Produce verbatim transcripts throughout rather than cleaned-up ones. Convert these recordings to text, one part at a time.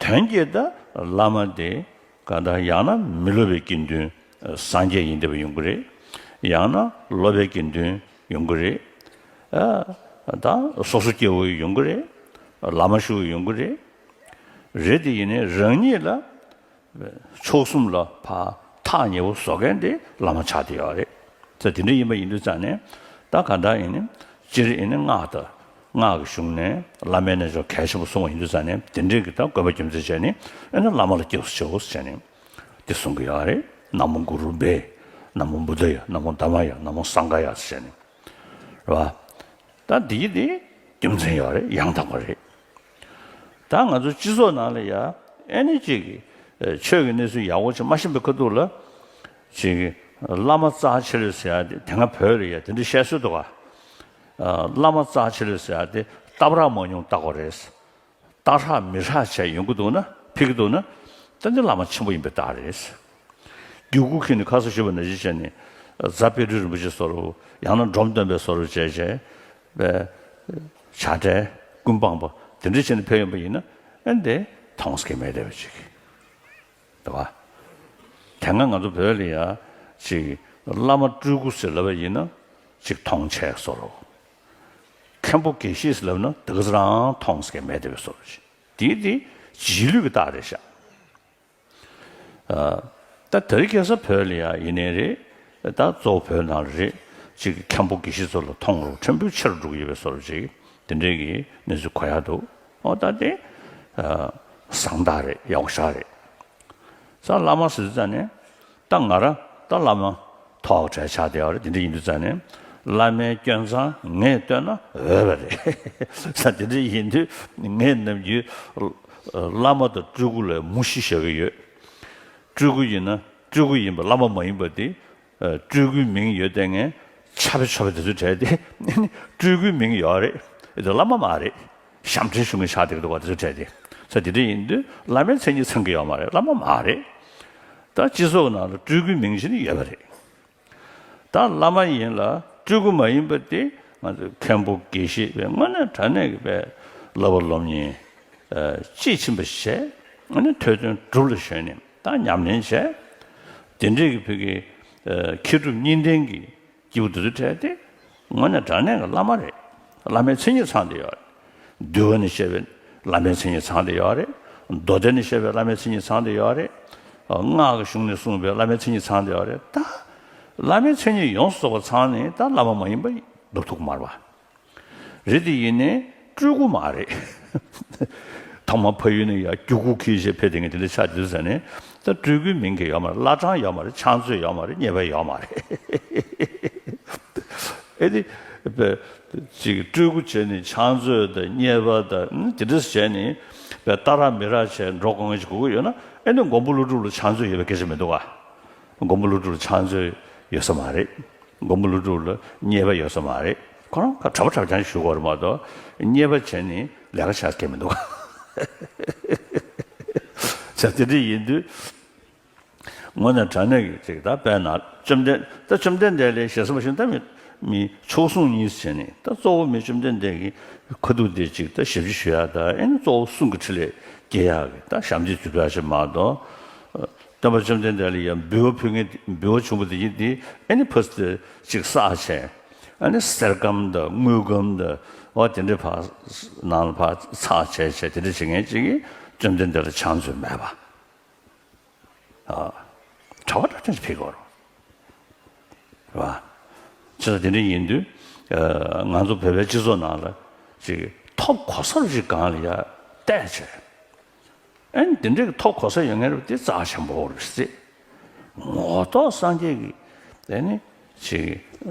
དོན་གྱིས་ད་བླ་མ་དེ་གང་ལྟར་ཡང་ན་མི་སློབ་པའི་དགེ་འདུན་སངས་རྒྱས་ཡིན་བསྡད་པ་ཡོང་གི་རེད། ཡང་ན་སློབ་པའི་དགེ་འདུན་ཡོང་གི་རེད། ཨ་ད་སོ་སོ་སྐྱེ་བོ་ཡོང་གི་རེད། བླ་མ་ཞུ་ཡོང་གི་རེད། རེད་དེ་ཡིན་ནའི་རང་ཉིད་ལ་མཆོག་གསུམ་ལ་ཕར་ཐག་ཉེ་བོ་བཟོ་མཁན་དེ་བླ་མ་ཆགས་བསྡད་ཡོད་རེད། ད་དེ་འདྲ་ཡིན་པ་ཡིན་དུས་ཙང་ནས་ད་གང་ལྟར་ཡིན་ནའི་སྤྱིར་ཡིན་ནའི་སྔགས་དང་སྔགས་ཀྱི་གཞུང་ནས་བླ་མའི་རྣལ་འབྱོར་གལ་ཆེན་པོ་གསུངས་པ་ཡིན་དུས་ཙང་ནས་དེ་འདྲའི་གི་ད་དགོན་པ་རྒྱུ་མཚན་བྱས་ནས་ཨེ་ན་བླ་མ་ལ་སྐྱབས་སུ་མཆིའོ་ཟེར་བྱས་ནས་དེ་གསུང་གི་ཡོད་རེད། ན་མོ་གུ་རུ་བྷེ། ན་མོ་བུདྡྷ་ཡ། ན་མོ་དྷརྨ་ཡ། ན་མོ་སངྒྷ་ཡ་ཟེར་བྱས་ནས་རེད་བ། ད་འདི་དེ་རྒྱུ་མཚན་ཡོད་རེད། ཡང་དག་པ་རེད། ད་ང་ཚོ་སྤྱི་ཚོགས་ནང་ལ་ཡ་ཨེ་ནི་ཅིག་ཨ་ཆོས་ཀྱི་གནས་ཚུལ་ཡག་པོ་ཅིག་མ་ཤེས་པའི་ཁ་ཐུག་ལ་ཅིག་བླ་མ་རྩ་ཆེ་ལོས་ཟེར་ཡ་དེ་དེ་སྔ་བོད་ལ་ཡ་དེ་འདྲ་བཤད་སྲོལ་འདུག་ག་ཨ་བླ་མ་རྩ་ཆེ་ལོས་ཟེར་ཡ་དེ་སྟབས་རག་མ་མྱོང་བལྟ་དགོས་རེད། སྟབས་རག་མི་རག་བྱས་ཡོང་གི་འདུག་ན་ཕེབས་ཀྱི་འདུག་ན་ད་འདི་བླ་མ་ཆེན་པོ་ཡིན་པའི་རྟགས་རེད། རྒྱུད་སྐུ་འཁྱེར་ནས་ཁ་སང་ཞུས་པ་ནང་བཞིན་བྱས་ནས་རྫ་དཔལ་སྤྲུལ་རིན་པོ་ཆེ་བཟོ་འདྲ་ཡང་ན་འབྲོམ་སྟོན་པའི་བཟོ་འདྲ་བྱས་བྱས་པའི་བྱ་བྲལ་ཀུན་སྤངས་པ་དེ་འདྲ་བྱས་ནས་ཕེབས་ཡོང་པ་ཡིན་ན་ཨེ་འདི་མཐོང་ས་གི་མེད་བསྡད་པ་ཅིག་འདུག་བ། དེ་སྔ་ང་ཚོ་བོད་ལ་ཡ་ཅིག་བླ་མ་སྤྲུལ་སྐུ་ཟེར་ལབ་པ་ཡིན་ན་ཅིག་མཐོང་ཆེ་བཟོ་འདྲ། མཁན་པོ་དགེ་བཤེས་ཟེར་ལབ་ན་དེ་ག་ཚོད་རང་མཐོང་ས་གི་མེད་བསྡད་པའི་བཟོ་འདྲ་ཅིག་དེའི་དེ་རྗེས་ལུས་ཀྱི་རྟགས་རེད་ཤག་ཨ། ད་དེ་རིང་ཁ་སང་བོད་ལ་ཡ་ཡིན་ནའི་རེད། ད་གཙོ་བོ་བོད་ནང་ལ་རེད། ཅིག་མཁན་པོ་དགེ་བཤེས་ཚོ་ལ་མཐོང་རོགས་ཕྲན་བུ་ཆེ་རུ་འགྲོ་གི་ཡོད་པའི་བཟོ་འདྲ་ཅིག་དེ་འདྲའི་གི་གནས་ཚུལ་གོ་ཡག་འདུག་ཨོ་ད་དེ་ཨ་བཟང་རྟགས་རེད། ཡག་པོ་ཞེ་དྲག་རེད། ས་བླ་མ་ཟེར་དུས་ཙང་ནས་ད་ང་རང་ད་བླ་མ་ཐོག་གྲལ་ཆགས་བསྡད་ཡོད་རེད། དེ་འདྲ་ཡིན་དུས་ཙང་ནས་བླ་མའི་སྐྱོན་མཚང་ངས་བཏོན་ན་འོས་པ་རེད། ས་དེ་འདྲ་ཡིན་དུས་ངས་ནམ་རྒྱུན་བླ་མ་དང་སྤྲུལ་སྐུ་ལ་མུ་བཞི་བཞག་གི་ཡོད། སྤྲུལ་སྐུ་ཡིན་ན་སྤྲུལ་སྐུ་ཡིན་པ་བླ་མ་མ་ཡིན་པ་དེ་སྤྲུལ་སྐུའི་མིང་ཡོད་དེ་ངས་ཆ་པེ་ཆོ་པེ་དེ་ཚོ་བྲལ་ཏེ་སྤྲུལ་སྐུའི་མིང་ཡོད་རེད། དེ་བླ་མ་མ་རེད། ཞབས་འདྲེན་ཞུ་མཁན་ཆགས་བསྡད་འདུག་པ་དེ་ཚོ་བྲལ་ཏེ། ས་དེ་འདྲ་ཡིན་དུས་བླ་མའི་མཚན་ཉིད་ཚང་གི་ཡོད་མ་རེད། བླ་མ་མ་རེད། ད་སྤྱི་ཚོགས་ནང་ལ་སྤྲུལ་སྐུའི་མིང་ཞིག་ནི་ཡོད་པ་རེད། ད་བླ་མ་ཡིན་ལ་སྤྲུལ་སྐུ་མ་ཡིན་པ་དེ་ང་ཚོ་མཁན་པོ་དགེ་བཤེས་པའི་དངོས་གནས་དྲང་གནས་ཀྱི་པའི་བསླབ་པ་སློབ་གཉེར་དཔྱིས་ཕྱིན་པ་བྱས་དངོས་གནས་ཐོས་དོན་སྒྲུབ་ལ་ཞོན་ནས་ད་ཉམས་ལེན་བྱས། དེ་འདྲའི་གི་བོད་ཀྱི་མཁས་གྲུབ་གཉིས་ལྡན་གྱི་སྐྱེས་བུ་དེ་ཚོ་འཕྲད་དེ་དངོས་གནས་དྲང་གནས་ཀྱི་བླ་མ་རེད། བླ་མའི་མཚན་ཉིད་ཚང་བསྡད་ཡོད་རེད། འདུལ་བ་ནས་བཤད་པའི་བླ་མའི་མཚན་ཉིད་ཚང་བསྡད་ཡོད་རེད། མདོ་སྡེ་ནས་བཤད་པའི་བླ་མའི་མཚན་ཉིད་ཚང་བསྡད་ཡོད་རེད། སྔགས་ཀྱི་གཞུང་ནས་གསུངས་པའི་བླ་མའི་མཚན་ཉིད་ཚང་བསྡད་ཡོད་རེད། ད་བླ་མའི་མཚན་ཉིད་ཡོངས་སུ་རྫོགས་པ་ཚང་ནས་ད་བླ་མ་མ་ཡིན་པ་ལབ་ཐུབ་ཀྱི་མ་རེད་པ། རེད་དེ་ཡིན་ནའི་སྤྲུལ་སྐུ་མ་རེད། ཐོག་མར་ཕ་ཡུལ་ནས་ཡར་རྒྱུད་སྐུ་འཁྱེར་བྱས་ཕེབས་བསྡད་མཁན་དེ་འདྲ་ཆགས་བསྡད་ཟེར་ནས་ད་སྤྲུལ་སྐུའི་མིང་གི་ཡོད་མ་རེད། བླ་བྲང་ཡོད་མ་རེད། ཕྱག་མཛོད་ཡོད་མ་རེད། གཉེར་པ་ཡོད་མ་རེད། ཨེ་དེ་ཅིག་སྤྲུལ་སྐུ་བྱས་ནས་ཕྱག་མཛོད་དང་གཉེར་པ་དང་དེ་འདྲ་བྱས་ནས་བས་ད་རག་མི་རག་བྱས་འགྲོ་དགོས་མཁན་ཞིག་དགོས་ཀྱི་ཡོད་ན་ཨེ་ནི་མགོན་པོ་ཀླུ་སྒྲུབ་ལ་ཕྱག་མཛོད་ཡོད་པའི་སྐད་ཆ་མི་འདུག་ག་མགོན་པོ་ཀླུ་སྒྲུབ་ལ་ཕྱག་མཛོད་ཡོད་ས་མ་རེད། མགོན་པོ་ཀླུ་སྒྲུབ་ལ་གཉེར་པ་ཡོད་ས་མ་རེད། ཁོ་རང་ཁ་གྲྭ་པ་གྲྭ་རྐྱང་ཞུ་དགོས་རེད་མ་གཏོགས་གཉེར་པ་བྱས་ནས་ལས་ཀ་བྱ་མཁན་མི་འདུག་ག་བྱས་དེ་འདྲ་ཡིན་དུས་དངོས་གནས་དྲང་གནས་ཀྱི་ཅིག་ད་དཔེར་ན་བཅོམ་ལྡན་ད་བཅོམ་ལྡན་འདས་ལ་ཞེ་ས་མ་ཞུ་ད་མི་མི་མཆོག་ཟུང་གཉིས་བྱས་ནས་ད་གཙོ་བོ་མི་བཅོམ་ལྡན་འདས་ཀྱི་ཁ་ཐུག་དེ་ཅིག་ད་ཞབས་ཕྱི་ཞུ་ཡག་ད་ཨེ་ནི་གཙོ་བོ་གསུང་གི་ཕྲིན་ལས་སྐྱེ་ཡག་གི་ད་ཞབས་འདེགས་ཞུ་ཡག་ཞིག་མ་གཏོགས། སྟོན་པ་བཅོམ་ལྡན་འདས་ལ་ཡང་འབུལ་བ་ཕུལ་མཁན་འབུལ་བ་བྱུང་བ་དེ་ཡིན་དེ་ཨ་ནི་ཕར་ཅིག་བསགས་བྱས་ཨ་ནི་གསེར་སྒམ་དང་དངུལ་སྒམ་དང་འོ་དེ་འདྲའི་ཕར་ནང་ལ་ཕར་ཚགས་བྱས་བྱས་དེ་འདྲ་བྱེད་མཁན་ཅིག་གིས་བཅོམ་ལྡན་འདས་ལ་ཕྱག་མཛོད་མེད་པ། ཨ། གྲྭ་པ་གྲྭ་རྐྱང་ཅིག་ཕེབས་དགོས་རེད་བ། བྱས་ཙང་དེ་འདྲ་ཡིན་དུས་ཨ་ང་ཚོ་བོད་པའི་སྤྱི་ཚོགས་ནང་ལ་ཅིག་ཐོབ་གོ་ས་རུ་ཅིག་སྒང་ལ་ཡ་བལྟས་བྱས། ཨ་ནི་དེ་འདྲའི་གི་ཐོབ་གོ་ས་ཡོད་མཁན་རེད་པ་དེ་རྩ་ཆེན་པོ་རེད་ཟེར། ངོ་ཐོག་སངས་རྒྱས་ཀྱི་དེ་ནི་ཅིག་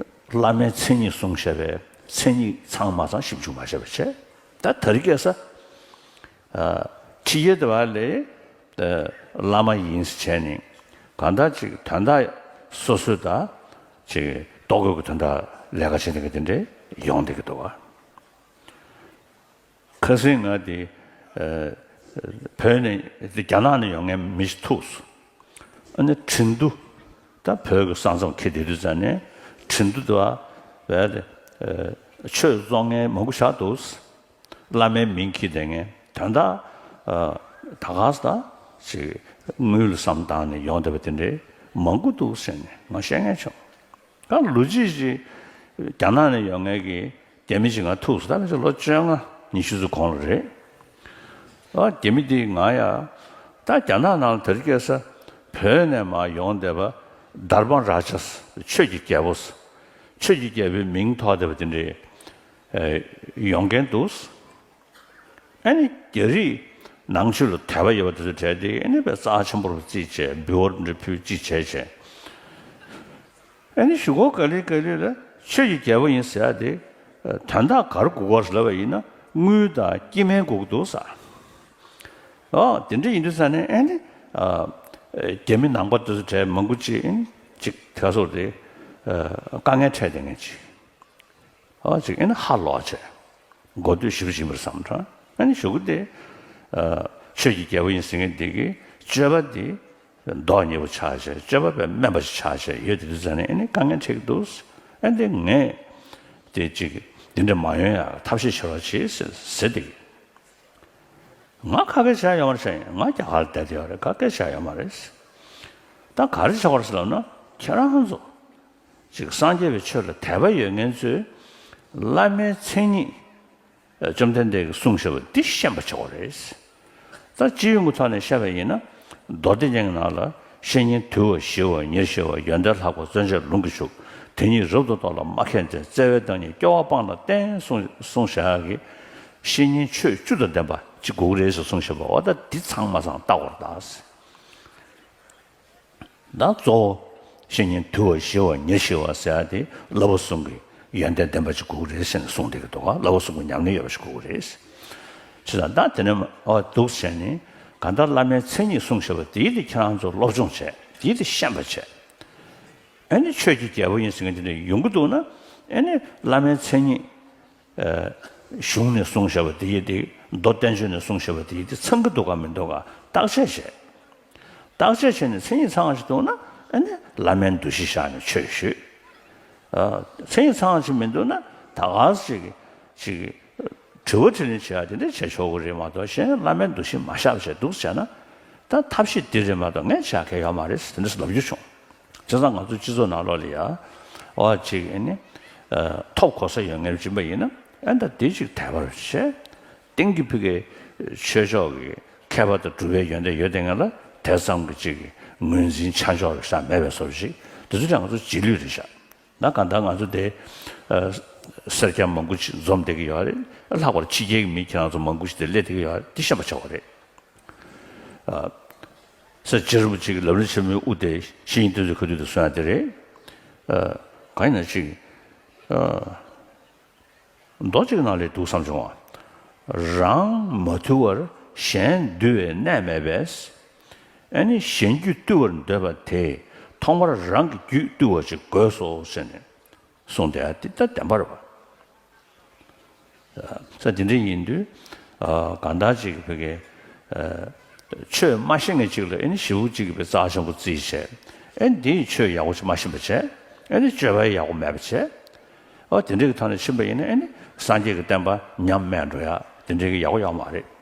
བླ་མའི་མཚན་ཉིད་གསུངས་བཞག་པའི་མཚན་ཉིད་ཚང་མ་ཚང་ཞིབ་འཇུག་མ་བྱས་པ་བྱས། ད་དེ་རིང་ཁ་སང་ཨ་ཁྲི་ཡེ་དེ་བ་ལས་ཨ་བླ་མ་ཡིན་ཟེར་བྱས་ནས་གང་ལྟར་ཅིག་དོན་དག་སོ་སོའི་ད་ཅིག་ལྟོ་གོས་ཀྱི་དོན་དག་ལས་ཀ་བྱེད་མཁན་གྱི་དེ་འདྲའི་ཡོང་བསྡད་ཀྱི་འདུག་བ། ཁ་སང་ང་དེ་ཨ་བོད་ནས་དེ་རྒྱ་ནག་ནས་ཡོང་མཁན་མི་ཞིག་ཐུག་སོང་། ཨ་ནི་ཁྲིན་ཏུ་ད་བོད་ཀྱི་ས་མཚམས་འཁེལ་བསྡད་དུས་ཙང་ནས་ཁྲིན་ཏུ་དེ་བ་བས་ཨ་ཆོས་རྫོགས་མཁན་མང་པོ་ཞིག་འདུག་བླ་མའི་མིང་འཁྱེར་བསྡད་མཁན་དོན་དག་ཨ་ ད་ག་ས་ད་ཅིག་དངུལ་ལ་བསམ་བཏང་ནས་ཡོང་བསྡད་པ་དེ་འདྲའི་མང་པོ་འདུག་ཟེར་ནས་ང་བཤད་མཁན་བྱུང་། ད་ལོ་རྒྱུས་ཅིག་རྒྱ་ནག་ནས་ཡོང་མཁན་གྱི་རྒྱ་མི་ཅིག་ང་ཐུག་སོང་། ད་ཕལ་ཆེར་ལོ་བཅོ་ལྔ་ཉི་ཤུ་ཙམ་གོང་ལ་རེད། ཨ་རྒྱ་མི་དེས་ང་ཡ་ད་རྒྱ་ནག་ནང་ལ་དེ་རིང་ཁ་སང་བོད་ནས་མར་ཡོང་བསྡད་པ་དར་པང་རཱ་ཇཱ། ཆོས་ཀྱི་རྒྱལ་པོ། ཆོས་ཀྱི་རྒྱལ་པོའི་མིང་ཐོགས་བསྡད་པ་དེ་འདྲའི་ཡོང་མཁན་འདུག། ཨ་ནི་རྒྱ་རིགས་ནང་ཆོས་ལ་དད་པ་ཡོད་པ་དེ་ཚོ་གྲས་དེ་ཨ་ནི་དཔེ་རྩ་ཆེན་པོ་རུ་བརྩིས་བྱས། འབུལ་བ་འདྲ་ཕུལ་ཅིག་བྱས་བྱས། ཨ་ནི་གཞུག་གུ་ག་ལེ་ག་ལེ་ལ་ཆོས་ཀྱི་རྒྱལ་པོ་ཡིན་ཟེར་ཡ་དེ་དོན་དག་ག་རེ་དགོས་ཀྱི་ཡོད་རེད་ལབ་པ་ཡིན་ན་དངུལ་དང་སྐྱེ་དམན་དགོས་ཀྱི་འདུག་ཟེར། ཨོ་དེ་འདྲ་ཡིན་དུས་ཙ་ནས་ཨ་ནི་རྒྱ་མི་ནང་པ་དེ་ཚོ་གྲས་མང་པོ་ཅིག་ཨ་ནི་ཅིག་དེ་སོགས་དེ་དཀའ་ངལ་འཕྲད་བསྡད་མཁན་ཅིག། ཨ་ཅིག་ཨ་ནི་ཧ་ལོག་བྱས། གོ་ཐོས་ཞིབ་ཞིབ་པར་བསམ་དྲགས། ཨ་ནི་གཞུག་གུ་དེ་ཨ་ཆོས་ཀྱི་རྒྱལ་པོ་ཡིན་ཟེར་མཁན་དེ་གི་སྤྱོད་པ་དེ་མདོག་ཉེས་པོ་ཆགས་བྱས། སྤྱོད་པ་དཔེ་དམན་པ་ཞིག་ཆགས་བྱས་ཡོད་དེ་དུས་ཙ་ནས་ཨ་ནི་དཀའ་ངལ་འཕྲད་ཀྱི་འདུག། ཨ་ནི་ངས་དེ་ཅིག་འདི་འདྲ་མ་ཡོང་ཡག་ཐབས་ཤེས་བྱེད་རོགས་བྱེད་ཟེར་ཟེར་དེ་གི། ང་ཁ་སྐད་བྱས་ཡོད་མ་རེད་ཟེར། ང་རྒྱ་གར་ལ་བསྡད་ཡོད་རེད། ཁ་སྐད་བྱས་ཡོད་མ་རེད། ད་ག་རེ་བྱས་པ་རེད་ཟེར་ལབ་ན་ཁྱེད་རང་ཚོ་ཅིག་སངས་རྒྱས་པའི་ཆོས་ལ་དད་པ་ཡོད་མཁན་ཚོས་བླ་མའི་མཚན་ཉིད་བཅོམ་ལྡན་འདས་ཀྱིས་གསུངས་བཞག་པ་འདི་ཤེས་པ་བྱེད་དགོས་རེད། ད་སྤྱི་ཡོངས་ཀྱི་ཐོག་ནས་བཤད་པ་ཡིན་ན་མདོ་སྡེ་རྒྱན་གྱི་ནང་ལ་བཤེས་གཉེན་དུལ་བ་ཞི་བ་ཉེར་ཞི་བ་ཡོན་ཏན་ལྷག་པ་བརྩོན་བཅས་ལུང་གིས་ཕྱུག་དེ་ཉིད་རབ་ཏུ་རྟོགས་ལ་མ་མཁས་འཛེམ་བརྩེ་བའི་བདག་ཉིད་སྐྱོ་བ་སྤངས་ལ་བསྟེན་གསུངས་གསུངས་བཞག་གི། བཤེས་གཉེན་ཆོས་བཅུ་དང་ལྡན་པ་ཅིག་དགོས་ཀྱི་རེད་ཟེར་གསུངས་བཞག་པ། འོ་ད་འདི་ཚང་མ་ཚང་ལྟ་དགོས་རེད་ད། ད་གཙོ་བོ་བཤེས་གཉེན་དུལ་བ་ཞི་བ་ཉེར་ཞི་བ་ཟེར་ཡ་དེ་བསླབ་པ་གསུམ་གྱི་ཡོན་ཏན་ལྡན་པ་ཅིག་དགོས་ཀྱི་རེད་ཟེར་ནས་གསུངས་བསྡད་ཀྱི་འདུག་ག། བསླབ་པ་གསུམ་གྱི་ཉམས་ལེན་ཡོད་པ་ཞིག་དགོས་ཀྱི་རེད། བྱས་ཙང་ད་དེ་ནས་ཨོ་འདུག་བྱས་ནས་གང་ལྟར་བླ་མའི་མཚན་ཉིད་གསུངས་བཞག་པ་དེའི་དེ་ཁྱེད་རང་ཚོ་སློབ་སྦྱོང་བྱས། དེའི་དེ་ཤེས་པ་བྱས། ཨ་ནི་ཆོས་ཀྱི་རྒྱལ་པོ་ཡིན་ཟེར་མཁན་དེ་འདྲ་ཡོང་གི་འདུག་ན། ཨ་ནི་བླ་མའི་མཚན་ཉིད་གཞུང་ནས་གསུངས་བཞག་པ་དེ་ཡི་དེ། མདོ་བསྟན་བཅོས་ནས་གསུངས་བཞག་པ་དེ་ཡི་དེ་ཚང་གི་འདུག་ག་མི་འདུག་ག་བརྟག་དཔྱད་བྱས། བརྟག་དཔྱད་བྱས་ནས་མཚན་ཉིད་ཚང་བ་ཞིག་འདུག་ན། ཨ་ནི་བླ་མའི་འདུ་ཤེས་བཞག་ནས་ཆོས་ཞུས། ཨ་མཚན་ཉིད་ཚང་བ་ཞིག་མི་འདུག་ན་ད་ག་ཟེ་ཅིག་ཅིག་དྲི་བ་དྲིས་ལན་བྱེད་ཡ་དེ་འདྲ་བྱེད་ཆོག་གི་རེད་མ་གཏོགས། གཞན་བླ་མའི་འདུ་ཤེས་མ་བཞག་བྱས་འདུག་བྱས་ན། ད་ཐབས་ཤེས་འདི་རེད་མ་གཏོགས་ངས་བྱ་མཁན་ཡོད་མ་རེད་ཟེར་དེ་འདྲ་ལབ་རྒྱུ་བྱུང་། བྱས་ཙང་ང་ཚོ་སྤྱི་ཚོགས་ནང་ལོགས་ལ་ཡ། ཨོ་ཅིག་ཨ་ནི། ཨ་ཐོབ་གོ་ས་ཡོད་མཁན་ཅིག་པ་ཡིན་ན། ཨ་ད་དེ་ཅིག་དད་པ་རུ་བྱས། གཏན་གྱི་ཕ་གི་ཆོས་ཕྱོགས་ཀྱི་མཁས་པ་དང་གྲུབ་པའི་ཡོན་ཏན་ཡོད་དེ་ངན་ལ་དེ་ཙམ་གྱི་ཅིག་ངོས་འཛིན་ཆ་འཇོག་རེ་བཞག་མེད་པའི་བཟོ་ཞིག་དེ་ཚོ་ཀྱང་ང་ཚོ་རྗེས་ལུས་རེད་བཞག། ན་གང་ལྟར་ང་ཚོ་དེ་ཨ་སེར་སྐྱ་མང་པོ་ཅིག་འཛོམས་བསྡད་ཀྱི་ཡོད་རེད། ལྷག་པར་ཕྱི་རྒྱལ་གྱི་མི་ཁྱེད་རང་ཚོ་མང་པོ་ཞིག་དེ་སླེབས་བསྡད་ཀྱི་ཡོད་རེད། དེ་ཤེས་པ་བྱ་དགོས་རེད། ཨ་ས་བྱེད་རིན་པོ་ཆེ་གི་ལམ་རིམ་ཆེན་མོའི་དབུ་དེ་བཤེས་གཉེན་བསྟེན་ཚུལ་ཁ་ཐུག་དེ་གསུང་ཡ་དེ་རེད། ཨ་གང་ཡིན་ན་ཅིག་ཨ་མདོ་གཅིག་ནང་ལས་འདུག་བསམ་བྱུང་བ། རང་མ་ཐུལ་བར་གཞན་འདུལ་བའི་གནས་མེད་པས། ཨ་ནི་གཞན་རྒྱུད་བཏུལ་བར་འདོད་པ་དེས་ཐོག་མར་རང་གི་རྒྱུད་བཏུལ་བ་ཅིག་དགོས་སོ་ཟེར་ནས་གསུངས་བསྡད་ཡ་དེ་ད་བདེན་པ་རེད་པ། ས་དེ་འདྲ་ཡིན་དུས་ཨ་གང་ལྟར་ཅིག་ཕ་གི་ཨ་ཆོས་མ་ཤེས་མཁན་ཅིག་ལ་ཨ་ནི་ཞེ་པོ་ཅིག་གི་རྩ་ཆེན་པོ་བརྩིས་བྱས། ཨ་ནི་དེ་ཡི་ཆོས་ཡག་པོ་ཅིག་མ་ཤེས་པ་བྱས། ཨ་ནི་སྤྱོད་པ་ཡག་པོ་མེད་པ་བྱས། ཨོ་དེ་འདྲ་གི་ཐོག་ནས་ཕྱིན་པ་ཡིན་ན་ཨ་ནི་སངས་རྒྱས་ཀྱི་བསྟན་པ་ཉམས་དམས་འགྲོ་ཡ་དེ་འདྲ་གི་ཡག་པོ་ཡོད་མ་རེད།